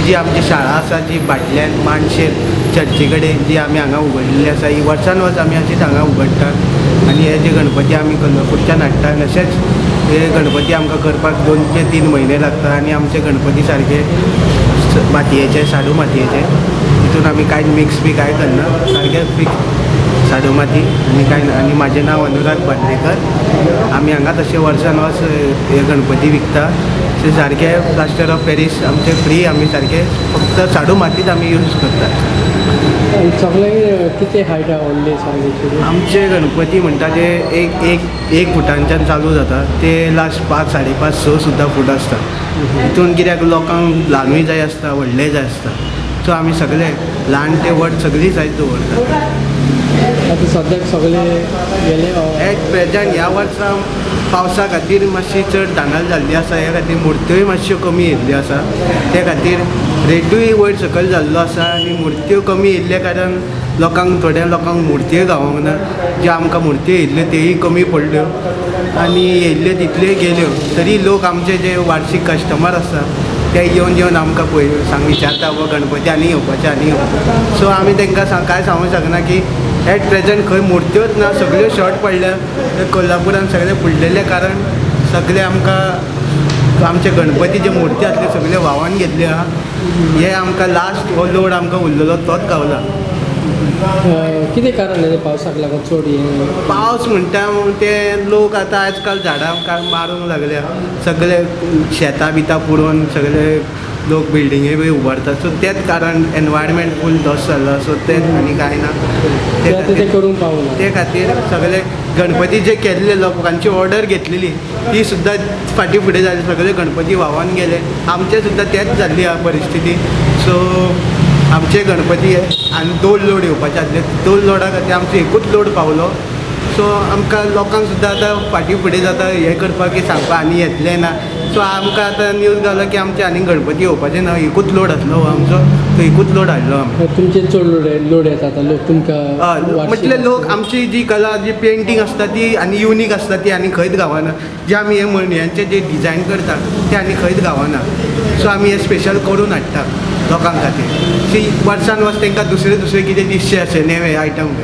ही जी आमची शाळा आसा जी भाटल्यान मानशेर चर्ची कडेन जी आमी हांगा उगडलेली आसा, ही वर्सान वर्स आमी अशीच हांगा उगडटात. आनी हे जे गणपती आमी कोल्हापूरच्यान हाडटा, तशेंच हे गणपती आमकां करपाक 2 ते 3 म्हयने लागता. आनी आमचे गणपती सारके मातयेचे, साडू मातयेचे. तितून आमी कांयच मिक्स बी कांय करना, सारके फिक्स साडू माती आनी कांय ना. आनी म्हाजें नांव अनुराग बांदरेकर. आमी हांगा तशें वर्सान वर्स हे गणपती विकता. ते सारके प्लास्टर ऑफ पॅरीस आमचे फ्री. आमी सारके फक्त साडू मातीच आमी यूज करतात. आनी सगळे कितें हायट आहा व्हडली सारकी? आमचे गणपती म्हणटा ते एक एक एक फुटांच्यान चालू जाता ते लास्ट 5, 5.5, 6 सुद्दां फूट आसता. तितून कित्याक लोकांक ल्हानूय जाय आसता, व्हडलेय जाय आसता. सो आमी सगळे ल्हान ते व्हड सगळी सायज दवरतात. आतां सद्याक सगळे गेले एट प्रेजंट ह्या वर्सा पावसा खातीर मातशी चड धांदल जाल्ली आसा. ह्या खातीर मुर्त्योय मातश्यो कमी येयल्ल्यो आसा. ते खातीर रेटूय वयर सकयल जाल्लो आसा आनी मुर्त्यो कमी येयल्ल्या कारण लोकांक, थोड्या लोकांक मुर्त्योय गावोंक ना. ज्यो आमकां मुर्त्यो येयल्ल्यो त्योय कमी पडल्यो आनी येयल्ल्यो तितल्योय गेल्यो. तरी लोक, आमचे जे वार्षीक कस्टमर आसा, ते येवन येवन आमकां पळय सांग विचारता, "बाबा, गणपती आनी येवपाचे, आनी येवपाचे." सो आमी तांकां सांग कांय सांगूंक शकना की एट प्रेजंट खंय मुर्त्योच ना, सगळ्यो शॉर्ट पडल्या. ते कोल्हापुरान सगळे बुडलेले कारण सगळे आमकां आमचे गणपती जे मुर्ती आसले सगळे व्हांवन घेतले आहा. हे आमकां लास्ट हो लोड आमकां उरलेलो तोच गावला. कितें कारण हें पावसाक लागून चड हें? पावस म्हणटा ते लोक आतां आजकाल झाडां काय मारूंक लागल्या. सगळे शेतां बितां पुरोवन सगळे लोक बिल्डिंगे बी उबारतात. सो तेच कारण एनवायरमेंट फूल ध्वस्त जाला. सो तेच, आनी कांय ना. ते ते आतां ते खातीर करूंक पावना. ते खातीर सगळे गणपती जे केल्ले, लोकांची ऑर्डर घेतलेली, ती सुद्दां फाटीं फुडें जाली. सगळे गणपती व्हांवन गेले. आमचे सुद्दां तेच जाल्ली आहा परिस्थिती. सो आमचे गणपती आनी दोन लोड येवपाचे आसले. दोन लोडा खातीर आमचो एकूच लोड पावलो. सो आमकां लोकांक सुद्दां आतां फाटीं फुडें जाता हें करपाक की सांगपाक आनी येतलें ना. सो आमकां आतां न्यूज गावला की आमचे आनी गणपती येवपाचे ना. एकूच लोड आसलो हो आमचो, तो एकूच लोड हाडलो आमी. तुमचे चड लोड येता आतां, लोक तुमकां हय, म्हटल्यार लोक आमची जी कला, जी पेंटींग आसता ती आनी युनीक आसता, ती आनी खंयच गावना. जे आमी हे मणयांचे जे डिजायन करता ते आनी खंयच गावना. सो आमी हे स्पेशल करून हाडटा लोकां खातीर. सी वर्सान वर्स तांकां दुसरे दुसरे कितें दिसचे अशें नेवे आयटम.